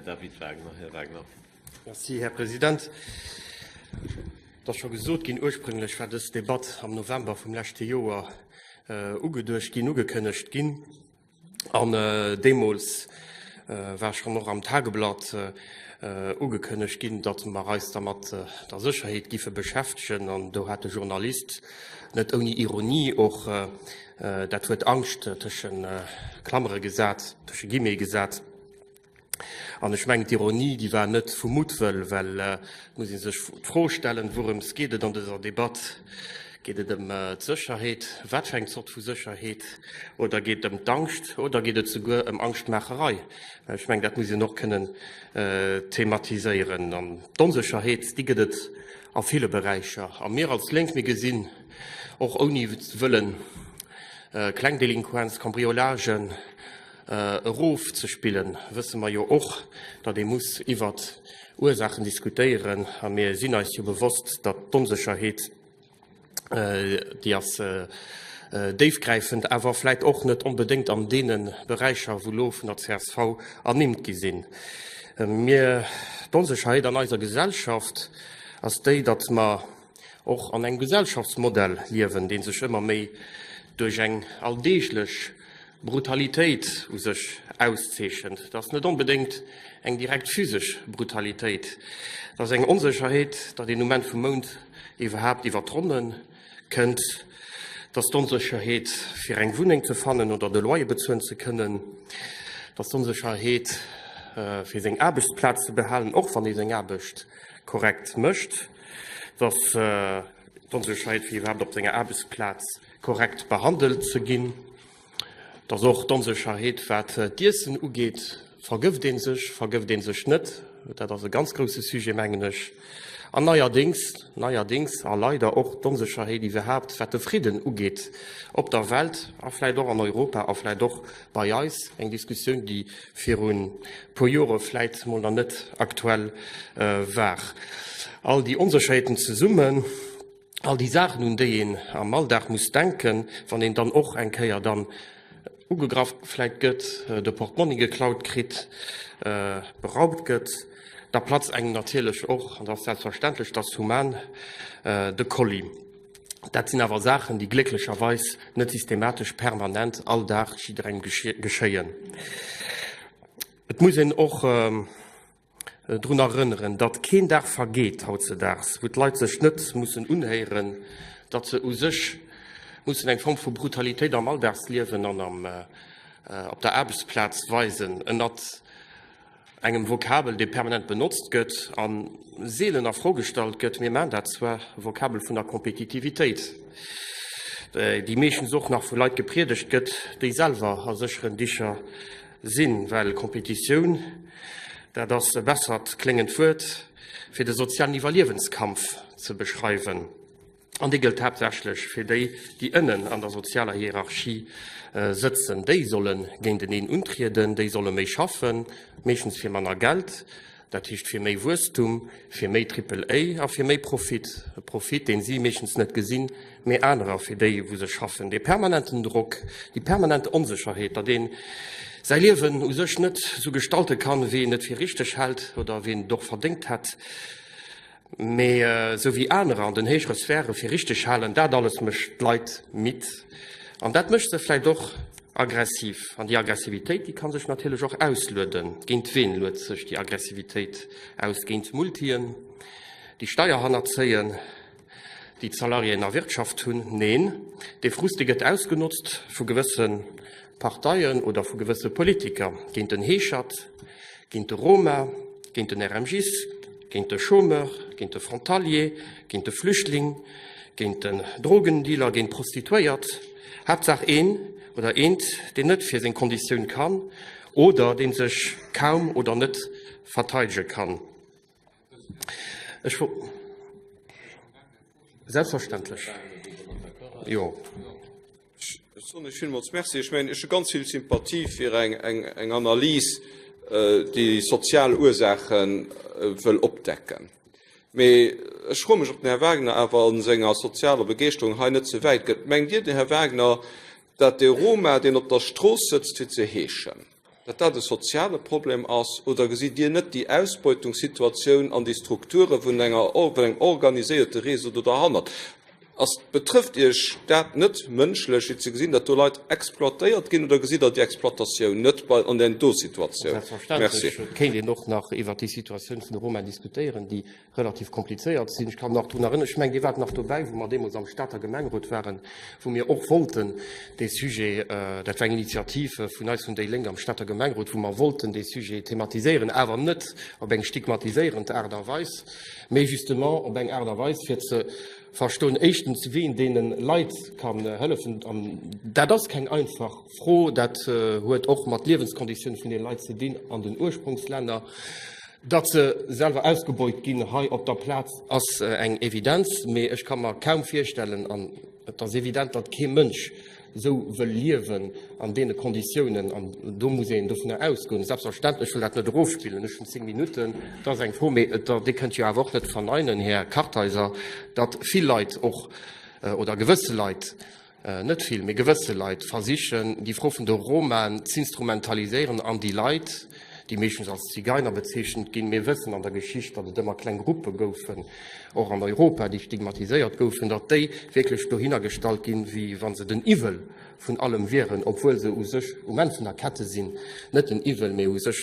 David Wagner. Här Wagner. Merci, Här President. Et ass scho gesot ginn, ursprünglech war dës Debatt am November vum leschte Joer ugeduecht ginn, ugekënnegt ginn. An deemools war schonn och am Tageblatt ugekënnegt ginn, datt mer eis da mat der Sécherheet giffe beschäftegen. An do hat de Journalist net ouni Ironie och dat Wuert Angscht tësche Klammere gesat, tësche Guillemete gesat. An ech mengen, d'Ironie, déi war net vu Muttwëll, well et muss ee sech d'Fro stellen, Wourëms geet et an dëser Debatt? Geet et ëm d'Sécherheet? Wat fir eng Zort vu Sécherheet? Oder geet et ëm d'Angscht? Oder geet et souguer ëm Angschtmaacherei? Ech mengen, dat muss een och kënnen thematiséieren. An d'Onsécherheet, déi gëtt et a ville Beräicher. A mir als Lénk, mir gesinn och, ouni wëllen Klengdelinquenz, Cambriolagen, Erof ze spillen, wësse mer jo och, datt ee muss iwwert Ursaachen diskutéieren. A mir sinn eis jo bewosst, datt d'Onsécherheet, déi ass déifgräifend, awer vläit och net onbedéngt an deene Beräicher, wou elo vun der csv ernimmt gi sinn. Mir, d'Onsécherheet an eiser Gesellschaft ass déi, datt mer och an engem Gesellschaftsmodell liewen, dee sech ëmmer méi duerch eng alldeeglech Brutalitéit u sech auszeechent. Dat ass net onbedéngt eng direkt physesch Brutalitéit, dat ass eng Onsécherheet, datt een um Enn vum Mount iwwerhaapt iwwer d'Ronne kënnt, dat ass d'Onsécherheet, fir eng Wunneng ze fannen oder de Loyer bezuelen ze kënnen, dat ass d'Onsécherheet, fir seng Aarbechtsplaz ze behalen, och wann ee seng Aarbecht korrekt mécht, dat ass d'Onsécherheet, fir iwwerhaapt op senger Aarbechtsplaz korrekt behandelt ze ginn. Et ass och d'Onsécherheet, wat d'Iessen ugeet. Vergëft ee sech, vergëft ee sech net? Dat ass e ganz grouse Sujet, mengen ech. An neierdéngs, neierdéngs a leider och d'Onsécherheet iwwerhaapt, wat de Fridden ugeet op der Welt a vläicht och an Europa a vläicht och bei eis. Eng Diskussioun, déi viru puer Jore vläicht mol nach net aktuell war. All déi Onsécherheeten zesummen. All déi Saachen, un déi een am Alldag muss denken, wann een dann och eng Kéier dann ugegraff vläit gëtt, de Portmonni geklaut kritt, beraubt gëtt, da platzt engem natierlech och, an dat ass selbstverständlech, dat ass human, de Kolli. Dat sinn awer Saachen, déi glécklecherweis net systematesch permanent all Dag jidderengem geschéien. Et muss een och. Drun erënneren, datt keen Dag vergeet hautzedaags, wou d'Leit sech net mussen unhéieren, datt se u sech mussen eng Form vu Brutalitéit am Alldagsliewen an am op der Aarbechtsplaz weisen, ënnert engem Vokabel, dee permanent benotzt gëtt a seelen a Fro gestallt gëtt. Mir maachen dat zwar, Vokabel vun der Kompetitivitéit, déi meeschtens och nach vu Leit gepriedegt gëtt, déi selwer a sécheren Dicher Sinn, well Kompetitioun, dat ass e bessert kléngend Wuert, fir de sozialen Iwwerliewenskampf ze beschreiwen. An dee gëllt haaptsächlech fir déi, déi ënnen an der sozialer Hierarchie sëtzen. Déi solle géinteneen untrieden, déi solle méi schaffen, meeschtens fir manner Geld, Dat heescht fir méi Wuesstum, fir méi Triple A a fir méi Profit. E Profit, deen si meeschtens net gesinn, mee anerer, fir déi wou se schaffen. Dee permanenten Drock, déi permanent Onsécherheet, datt ee säi Liewen u sech net esou gestalte kann, wéi een et fir richteg hält oder wéi een et och verdéngt hätt, Mee esou wéi anerer an den héijere Sphäre fir richteg halen, dat alles mécht d'Leit midd. An dat mécht se vläicht och aggressiv. An déi Aggressivitéit, déi ka sech natierlech och auslueden. Géint ween luet sech déi Aggressivitéit aus? Géint d'Multien, déi Steier hannerzéien, déi d'Salariéen erwirtschaft hunn? Neen, dee Frust, dee gëtt ausgenotzt vu gewësse Parteien oder vu gewësse Politiker géint den Heeschert, géint de Roma, géint den RMGist, géint de Chômeur, géint de Frontalier, géint de Flüchtling, géint den Drogendealer, géint d'Prostituéiert, Haaptsaach een oder eent, deen net fir seng Konditioun kann oder dee sech kaum oder net verteidege kann. Ech wo Selbstverständlech, jo. Ech soen lech villmools Merci. Ech mengen, ech hu ganz vill Sympathie fir eng Analys, déi sozial Ursaache wëll opdecken. Mee ech froe mech, ob den Här Wagner awer a senger sozialer Begeeschterung hei net ze wäit gëtt. Mengt Dir, Här Wagner, datt dee Roma, deen op der Strooss sëtzt fir ze heeschen? datt dat e soziale Problem ass, oder gesitt Dir net déi Ausbeutungssituatioun an déi Strukture vun enger, vun engem organiséierte Réseau do derhannert? Ass, betrëfft Iech dat net mënschlech, fir ze gesinn, datt do Leit exploitéiert ginn, oder gesitt Der déi Exploitatioun net bei, an där do Situatioun? Merci. Selbstverständlech kéint een och nach iwwert déi Situatioun vun de Roma diskutéieren, déi relativ komplizéiert sinn. Ech kann nach drun erënneren, ech mengen, Dir waart nach dobäi, wou mer deemools am Stater Gemengerot waren, wou mir och wollten dee Sujet, dat war eng Initiativ vun eis vun déi Lénk am Stater Gemengerot, wou mer wollten dee Sujet thematiséieren, awer net op eng stigmatiséierend Aart a Weis, mee justement op eng Aart a Weis, fir ze verstoen, éischtens, ween deene Leit kann hëllefen. An dat ass keng einfach Fro, dat huet och mat Liewenskonditioune vun deene Leit ze dinn an den Ursprungslänner. Datt se selwer ausgebeut ginn hei op der Plaz ass eng Evidenz, mee ech ka mer kaum virstellen, an et ass evident, datt kee Mënsch esou wëll liewen an deene Konditiounen, an do muss een dovunner ausgoen, selbstverständlech, ech wëll dat net erofspillen, ech hunn 10 Minutten, dat ass eng Fro, mee Dir kënnt jo awer och net verneinen, Här Kartheiser, datt vill Leit och, oder gewësse Leit, Net vill, mee gewësse Leit versichen, déi Fro vun de Romaen z'instrumentaliséieren an déi Leit, déi meeschtens als Zigeiner bezeechent ginn, mir wëssen an der Geschicht, datt et ëmmer kleng Gruppe goufen, och an Europa, déi stigmatiséiert goufen, datt déi wierklech dohinner gestallt ginn, wéi wa se den Iwwel vun allem wieren, obwuel se u sech um Enn vun der Kette sinn, net den Iwwel, mee u sech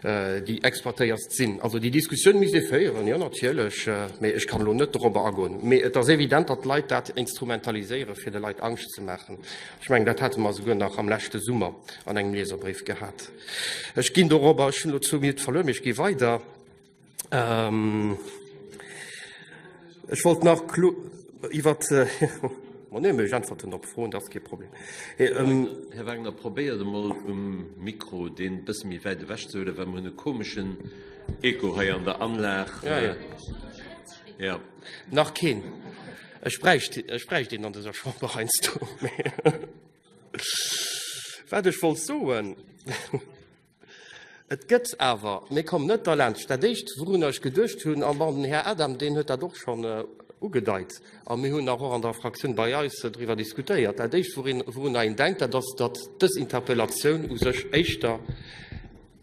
déi Exploitéierst sinn. Also déi Diskussioun misst ee féieren, jo natierlech, mee ech kann elo net dorobber agoen. Mee et ass evident, datt d'Leit dat instrumentaliséieren, fir de Leit Angscht ze maachen. Ech mengen, dat hate mer esouguer nach am leschte Summer an engem Lieserbréif gehat. Ech ginn dorobber, ech hunn elo zwou Minutte verluer, mee ech gi weider. Ech wollt nach klo iwwert, ma nee, mee ech äntwerten op Froen, dat ass kee Problem. Här Wagner, probéiert emol um Mikro deen e bësse méi wäit ewech ze huelen, well mer hunn e komeschen Echo hei an der Anlag. Ja, ja. Ja. Nach keen. Ech bräicht, ech bräicht een an dëser Chamber heiansdo. Wat ech wollt soen. Et gëtt awer, mir kommen net derlaanscht, dat Éischt, wourunner ech geduecht hunn, an bon, den Här Adam, deen huet dat och schonn ugedeit, a mir hunn och an der Fraktioun bei eis driwwer diskutéiert, dat Éischt, wourunner een denkt, dat ass, datt dës Interpellatioun u sech éischter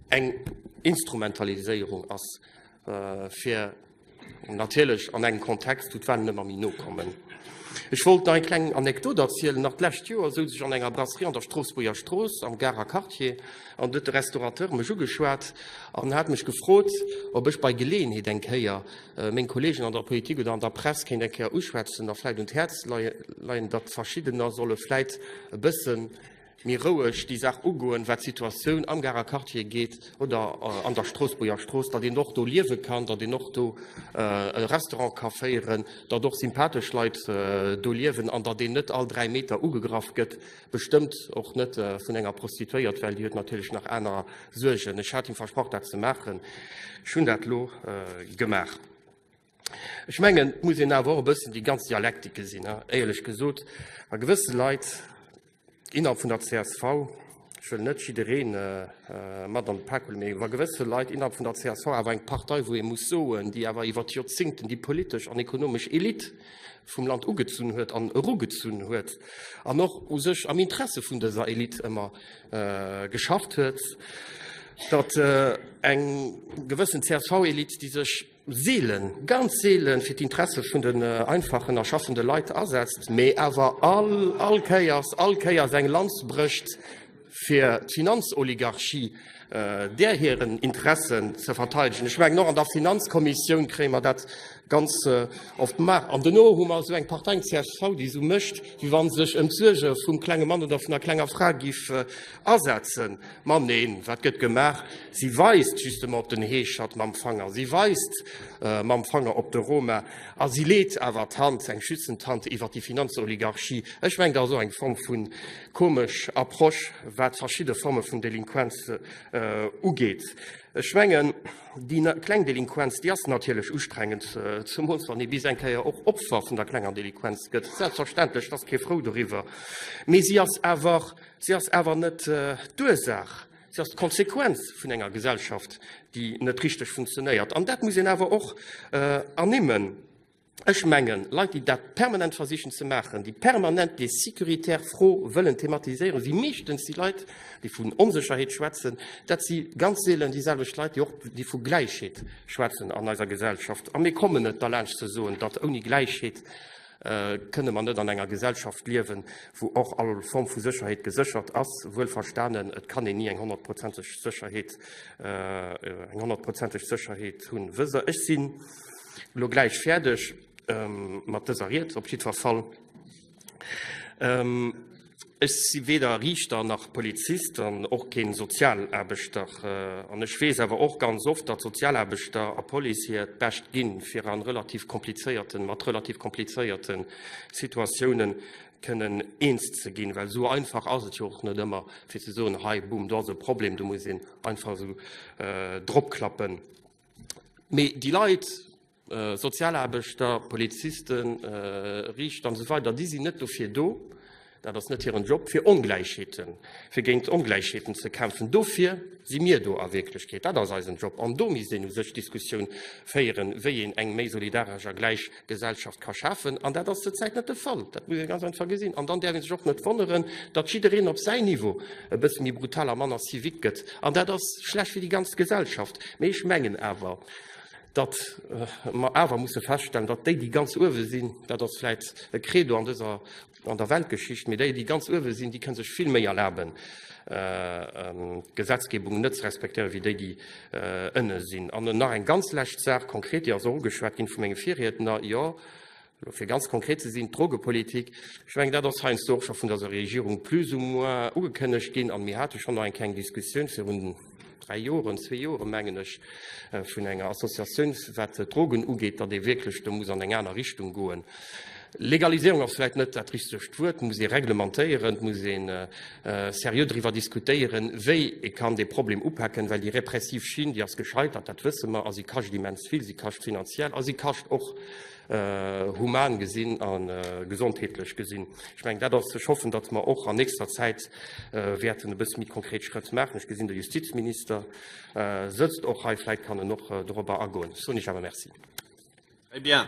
eng Instrumentaliséierung ass, fir Natierlech an engem Kontext, wou d'Wahlen ëmmer méi no kommen. Ech wollt nach eng kleng Anekdot erzielen. Nach d'lescht Joer souz ech an enger Brasserie an der Stroossbuerger Strooss am Garer Quartier an do huet de Restaurateur mech ugeschwat an hat mech gefrot, ob ech bei Geleeënheet eng Kéier meng Kolleegen an der Politik oder an der Press kéint eng Kéier uschwätzen a vläit un d'Häerz leien, datt verschiddener solle vläit e bësse méi roueg déi Saach ugoen, wat d'Situatioun am Garer Quartier geet oder an der Stroossbuerger Strooss, datt een och do liewe kann, datt een och do e Restaurant ka féieren, datt och sympathesch Leit do liewen an datt een net all 3 Meter ugegraff gëtt, bestëmmt och net vun enger Prostituéiert, well déi huet natierlech nach aner Suergen. Ech hat him versprach, dat ze maachen. Ech hunn dat elo gemaach. Ech mengen, et muss een awer och e bëssen déi ganz Dialektik gesinn. Éierlech gesot, wa gewësse Leit innerhalb vun der csv, ech wëll net jidderee mat an de Pak huelen, mee wa gewësse Leit innerhalb vun der csv, awer eng Partei, wou ee muss soen, déi awer iwwer Joerzingten déi politesch an ekonomesch Elite vum Land ugezunn huet an erugezunn huet an och u sech am Interesse vun dëser Elite ëmmer geschafft huet, datt eng gewëssen CSV-Elite, déi sech seelen, ganz seelen fir d'Interesse vun den einfachen a schaffende Leit asetzt, mee awer all, all Kéiers, all Kéiers eng Lanz brécht fir d'Finanzoligarchie, där hiren Interessen ze verteidegen. Ech mengen, och an der Finanzkommissioun kréie mer dat ganz oft gemaach. An duerno hu mer esou eng Partei, eng csv, déi esou mécht, wéi wa se sech ëm d'Suerge vum klenge Mann oder vun der klenger Fra géif asetzen. Ma neen, wat gëtt gemaach? Si weist justement op den Heeschert mam Fanger, si weist mam Fanger op de Roma a si leet awer d'Hand, eng schützend Hand iwwer déi Finanzoligarchie. Ech mengen, dat ass och eng Form vu komesch Approche, wat verschidde Forme vun Delinquenz ugeet. Ech mengen, déi kleng Delinquenz, déi ass natierlech ustrengend, zemools wann ee bis eng Kéier och Opfer vun der klenger Delinquenz gëtt. Selbstverständlech, et ass kee frou doriwwer, mee si ass awer Si ass awer net d'Ursaach, si ass d'Konsequenz vun enger Gesellschaft, déi net richteg funktionéiert. An dat muss een awer och ernimmen. Ech mengen, Leit, déi dat permanent versichen ze maachen, déi permanent déi sécuritaire Fro wëllen thematiséieren, si meeschtens déi Leit, déi vun Onsécherheet schwätzen. Dat si ganz seelen déi selwecht Leit, déi och déi vu Gläichheet schwätzen an eiser Gesellschaft. A mir kommen net derlaanscht ze soen, datt ouni Gläichheet kënne mer net an enger Gesellschaft liewen, wou och all Form vu Sécherheet geséchert ass. Wuelverstanen, et kann een ni eng honnertprozenteg Sécherheet, eng honnertprozenteg Sécherheet hunn. Wësst Der, ech sinn elo gläich fäerdeg mat dëser Ried, op jiddwer Fall. Ech si weder Riichter nach Polizist an och keen Sozialaarbechter. An ech weess awer och ganz oft, datt Sozialaarbechter a Police hiert Bescht ginn, fir a relativ komplizéierten, mat relativ komplizéierte Situatiounen kënnen eens ze ginn. Well esou einfach ass et jo och net ëmmer, fir ze soen, hei, boom, do ass e Problem, do muss een einfach esou dropklappen. Mee déi Leit, Sozialaarbechter, Polizisten, Riichter an esou weider, déi sinn net dofir do, dat ass net hiren Job, fir Ongläichheeten, fir géint Ongläichheeten ze kämpfen. Dofir si mir do a Wierklechkeet. Dat ass eisen Job. An do misst een u sech d'Diskussioun féieren, wéi een eng méi solidaresch a gläich Gesellschaft ka schafen. An dat ass zur Zäit net de Fall. Dat muss ee ganz einfach gesinn. An dann däerf ee sech och net wonneren, datt jiddereen op säin Niveau e bësse méi brutal a manner civique gëtt. An dat ass schlecht fir déi ganz Gesellschaft. Mee ech mengen awer, datt mer awer musse feststellen, datt déi, déi ganz uewe sinn, dat ass vläit e Credo an dëser, an der Weltgeschicht, mee déi, déi ganz uewe sinn, déi kënne sech vill méi erlaben, d'Gesetzgebung net ze respektéieren, wéi déi, déi ënne sinn. An nach eng ganz lescht Saach, konkret, déi ass och ugeschwat ginn vu menge Virriedner, jo, Elo fir ganz konkret ze sinn, d'Drogepolitik, ech mengen, dat ass heiansdo och scho vun der Regierung plus ou moins ugekënnegt ginn an mir hate schonn nach eng kleng Diskussioun virun dräi Joren, zwee Joren, mengen ech, vun enger Associatioun, wat d'Drogen ugeet, datt ee wierklech do muss an eng aner Richtung goen. Legaliséierung ass vläicht net dat richtegt Wuert, et muss ee reglementéieren, et muss ee seriö driwwer diskutéieren, wéi ee kann dee Problem upaken, well déi repressiv Schinn, déi ass gescheitert, dat wësse mer, a si kascht immens vill, si kascht finanziell a si kascht och human gesinn a gesondheetlech gesinn. Ech mengen, dat ass, ech hoffen, datt mer och an nächster Zäit wäerten e bësse méi konkret Schrëtt maachen. Ech gesinn, de Justizminister sëtzt och hei, vläicht kann en och dorobber agoen. Ech soen Iech awer Merci. Très bien.